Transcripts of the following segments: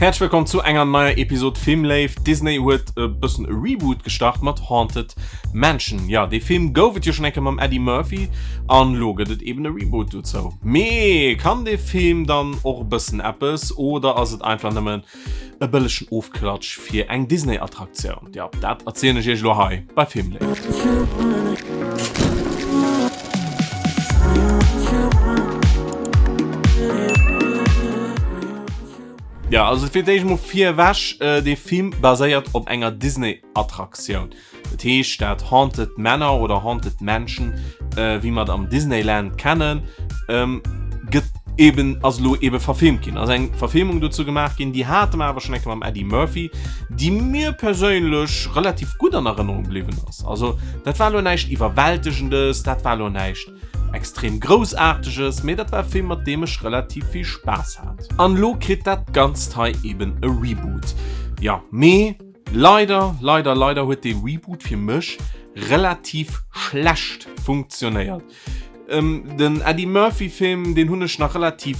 Häerzlech wëllkomm zu enger neier Episode Filmléift. Disney huet e bëssen e Reboot gestart mat Haunted Mansion. Jo, dee Film gouf et jo schonn eng Kéier mam Eddie Murphy an elo gëtt et eben e Reboot dozou. Mee kann dee Film dann och e bëssen eppes oder ass et einfach nëmmen e bëllegen Ofklatsch fir eng Disney-Attraktioun? Jo, dat erzielen ech iech elo hei bei Filmléift. Ja, also fir d'éischt mol virewech, dee Film baséiert op enger Disney-Attraktioun. Dat heescht, dat Haunted Manor oder Haunted Mansion, wéi mer et am Disneyland kennen, gëtt eben, ass elo ebe verfilmt ginn. Ass eng Verfilmung dozou gemaach ginn, déi hate mer awer schonn eng Kéier mam Eddie Murphy, déi mir perséinlech relativ gutt an Erënnerung bliwwen ass. Also dat war elo näischt Iwwerwältegendes, dat war elo näischt Extrem Groussaarteges, mee dat war e Film mat deem ech relativ vill Spaass hat. An elo kritt dat Ganzt hei eben e Reboot. Jo, mee leider, leider, leider huet dee Reboot fir mech relativ schlecht funktionéiert. Den Eddie Murphy Film, deen hunn ech nach relativ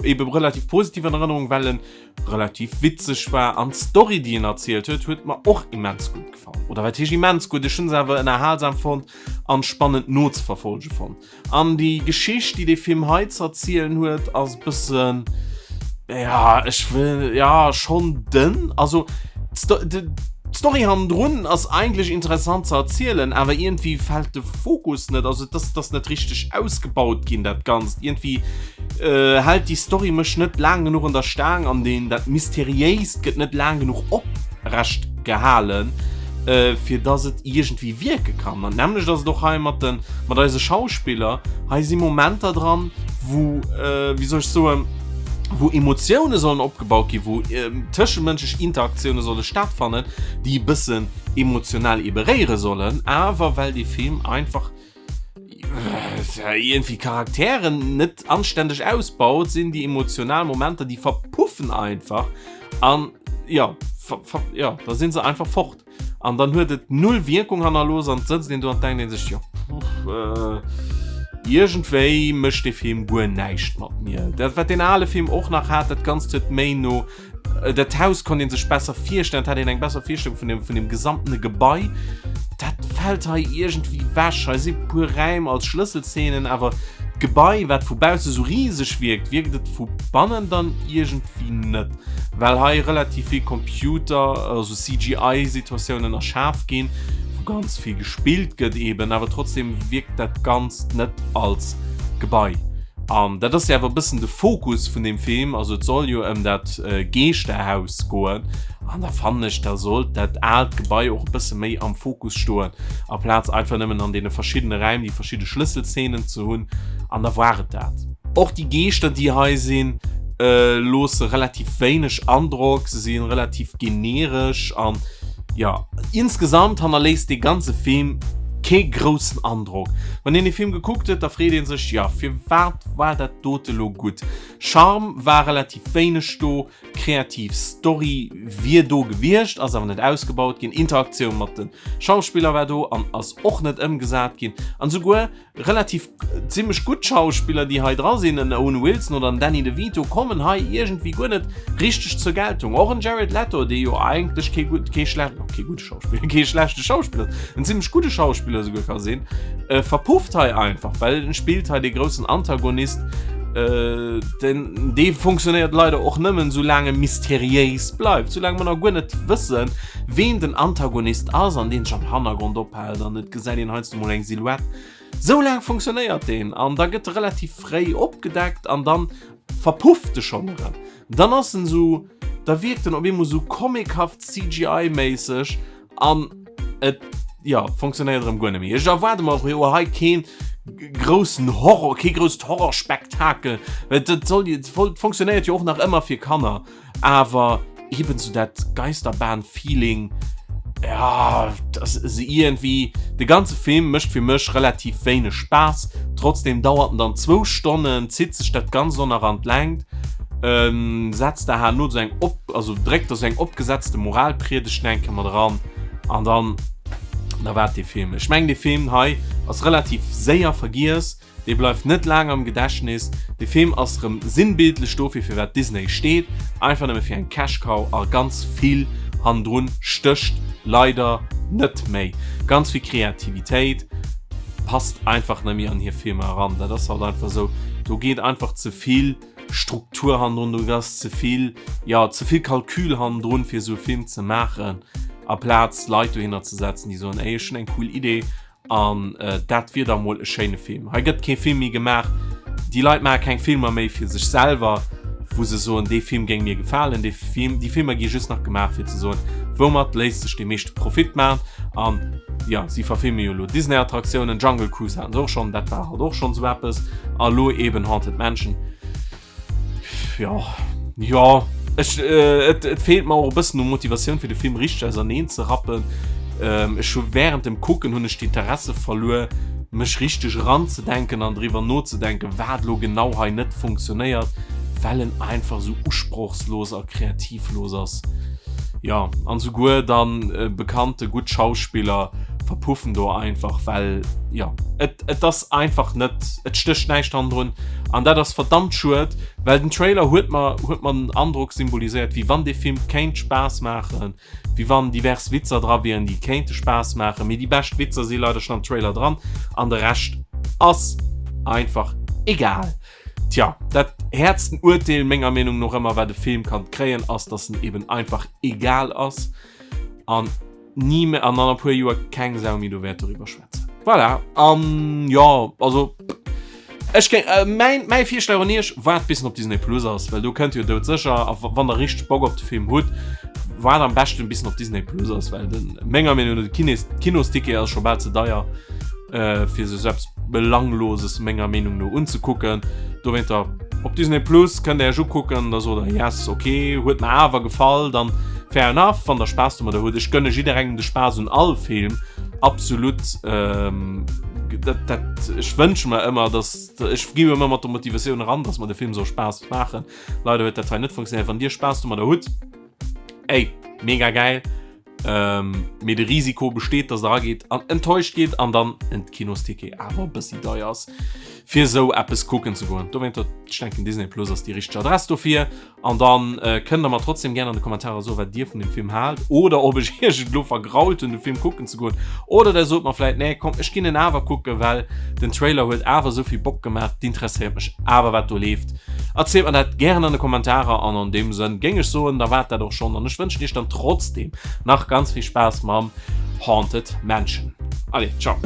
ebe relativ positiv an Erënnerung, well en relativ witzeg war an d'Story déi en erzielt huet, huet mer och immens gutt gefall. Oder wat heescht immens gutt, ech hunn se awer ënnerhalsam fonnt an spannend nozeverfolge fonnt. An déi Geschicht déi dee Film hei ze erzielen huet ass bëssen, ja ech wëll, ja schonn dënn, also d'Story hannendrun ass eigentlech interessant ze erzielen, awer iergendwéi fält de Fokus net, also et ass net richteg ausgebaut ginn dat Ganzt, iergendwéi hält déi Story mech net laang genuch un der Staang an deen dat Mysteriéist gëtt net laang genuch oprecht gehalen, fir dass et iergendwéi wierke kann. An d'nämmlecht ass et och hei mat de mat eise Schauspiller. Hei si Momenter dran, wou, wéi soll ech soen, wou Emotioune sollen opgebaut ginn, wou tëschemënschlech Interaktioune solle stattfannen, déi e bëssen emotional ee beréiere sollen, awer well dee Film einfach iergendwéi Charakteren net anständeg ausbaut, sinn déi emotional Momenter, déi verpuffen einfach an jo, jo, da sinn se einfach fort an dann huet et null Wierkung hannerlooss an et sëtzt een do an denkt een sech, jo, iergendwéi mécht dee Film guer näischt mat mir. Dat wat deen ale Film och nach hat, dat Ganzt huet méi no Dat Haus konnt een sech besser virstellen, et hat een eng besser Virstellung vun dem, vun dem gesamtene Gebai. Dat fält hei iergendwéi wech. Hei si puer Räim als Schlësselzeenen, awer d'Gebai, wat vu bausse sou riseg wierkt, wierkt et vu bannen dann iergendwéi net, well hei relativ vill Computer, also CGI-Situatiounen erschaf ginn, wou ganz vill gespillt gëtt eben, awer trotzdem wierkt dat Ganzt net als Gebai. An dat ass jo awer e bëssen de Fokus vun deem Film, also et soll jo ëm dat Geeschterhaus goen an da fannen ech, da sollt dat aalt Gebai och e bësse méi am Fokus stoen, aplaz einfach nëmmen an deene verschiddene Räim déi verschidde Schlësselzeenen ze hunn an da war et dat. Och déi Geeschter déi hei sinn, loosse relativ wéineg Androck, se si relativ generesch an jo, insgesamt hannerléisst dee ganze Film kee groussen Androck. Wann een dee Film gekuckt huet, da freet ee sech, jo, firwat war dat dote lo gutt? Charme war relativ wéineg do, kreativ Story wier do gewiescht, ass awer net ausgebaut ginn, Interaktioun mat de Schauspiller war do an ass och net ëmgesat ginn an esouguer Relativ zimmlech gutt Schauspiller déi hei dra sinn, en Owen Wilson oder en Danny DeVito kommen hei iergendwéi guer net richteg zur Geltung. Och en Jared Leto, dee jo eigentlech kee gutt, kee schlecht, oh, kee gudde Schauspiller, kee schlechte Schauspiller ass, en zimmlech gudde Schauspiller esouguer ka sinn, verpufft hei einfach, well en spillt hei dee groussen Antagonist, den, dee funktionéiert leider och nëmmen soulaang e mysteriéis bleift, soulaang mer nach guer net wëssen, ween den Antagonist ass an deen sech am Hannergrond ophält an et gesäit een heiansdo mol eng Silhouette. Sou laang funktionéiert deen an da gëtt e relativ fréi opgedeckt an dann verpufft e schonn erëm. Dann ass en sou, da wierkt en op eemol sou comichaft CGI-méisseg an et, jo, funktionéiert erëm guer net méi. Ech erwaarde mer och jo hei keen groussen Horror, kee grousst Horrorspektakel, well dat soll jo, et funktionéiert jo och nach ëmmer fir Kanner. Awer eben sou dat Geisterbahn-Feeling, ja, das ass iergendwéi, de ganze Film mécht fir mech relativ wéineg Spaass. Trotzdem dauert en dann zwou Stonnen, zitt sech dat Ganzt och nach an d'Längt, setzt da herno sou eng op, also dréckt da sou eng opgesetzte Moralpriedegt nach eng Kéier mat eran an dann, da war et dee Film. Ech mengen dee Film hei. ass relativ séier vergiess, dee bleift net laang am Gedächtnis. De Film ass rëm sinnbildlech dofir fir wat Disney steet, einfach nëmme fir eng Cash Cow a ganz vill hannendrun stécht leider net méi. Ganz vill Kreativitéit passt einfach net méi an hir Filmer eran, dat ass halt einfach esou, do geet einfach ze vill Struktur hannendrun, do ass ze vill, jo ze vill Calcul hannendrun fir esou e Film ze maachen, aplaz Leit dohinner ze setzen déi soen, ey ech hunn eng cool Idee An dat wier da mol e schéine Film. Hei gëtt kee Film méi gemaach. Déi Leit maache keng Filmer méi fir sech selwer, wou se soen, dee Film géing mir gefalen. Dee Film, déi Filmer gi just nach gemaach fir ze soen, woumat léisst sech dee meeschte Profit maachen. An jo, si verfilme jo elo Disney-Attraktiounen, Jungle Cruise haten se och schonn, dat war halt och schonn esou eppes. A lo eben Haunted Mansion. Jo, jo, ech, äh, et, et feelt mer och e bëssen u Motivatioun fir de Film richteg auserneen ze rappen. Ähm, ech hu während dem Kucken hunn ech d'Interesse verluer, mech richteg eranzedenken an driwwer nozedenken, wat lo genau hei net funktionéiert, well en einfach sou usprochslos a kreativlos ass. Jo, an souguer dann äh, bekannte gutt Schauspiller verpuffen do einfach, well jo, et, et ass einfach net, et stécht näischt hannendrun. An dat ass verdammt schued, well den Trailer huet mer huet mer den Androck symboliséiert, wéi wann dee Film kéint Spaass maachen, wéi wann divers Witzer dra wieren, déi kéinte Spaass maachen. Mee déi bescht Witzer si leider schonn am Trailer dran an de Rescht ass einfach egal. Tja, dat häertsten Urteel menger Meenung no ëmmer wat e Film kann kréien, ass, dass en eben einfach egal ass an ni méi an an e puer Joer keng Sau méi do wäert doriwwer schwätzen. Voilà, an jo, also ech géing, äh, mäin, mäi Virschlag un iech, waart bis en op Disney Plus ass, well do kënnt jo doudsécher a wann der richteg Bock op de Film hutt, waart am beschten bis en op Disney Plus ass, well den, menger Meenung no, de Kines, Kinosticket ass scho bal ze deier. äh, fir sou eppes Belangloses menger Meenung no unzekucken. Dowéinter op Disney Plus kënnt der iech ukucken, da sot der yes, okay, huet mer awer gefall, dann fair enough, wann der Spaass domadder hutt. Ech gönne jidderengem de Spaass un all Film, absolut. Ähm, dat, dat, ech wënsche mer ëmmer, dass ech gi ëmmer mat der Motivatioun eran, dass mer de Film soll Spaass maachen. Leider huet dat hei net funktionéiert. Wann dir Spaass domadder hutt, ey, mega geil. Ähm, mee de Risiko besteet, dass der ageet an enttäuscht gitt an dann en Kinosticket awer e bëssi deier ass, fir esou eppes kucken ze goen. Dowéinter, ech denken Disney Plus ass déi richteg Adress dofir. An dann äh, kënnt der mer trotzdem gär an de Kommentarer soen, wat dir vun dem Film haalt oder ob ech iech et elo vergrault hunn, de Film kucken ze goen. Oder der sot mer vläit, nee komm, ech ginn en awer kucken, well den Trailer huet awer esou vill Bock gemaach, d'interesséiert mech awer wat do leeft. Erzielt mer dat gären an de Kommentarer an an deem Sënn géing ech soen, da war et dat och schonn an ech wënschen iech dann trotzdem nach ganz vill Spaass mam Haunted Mansion. Allez, ciao!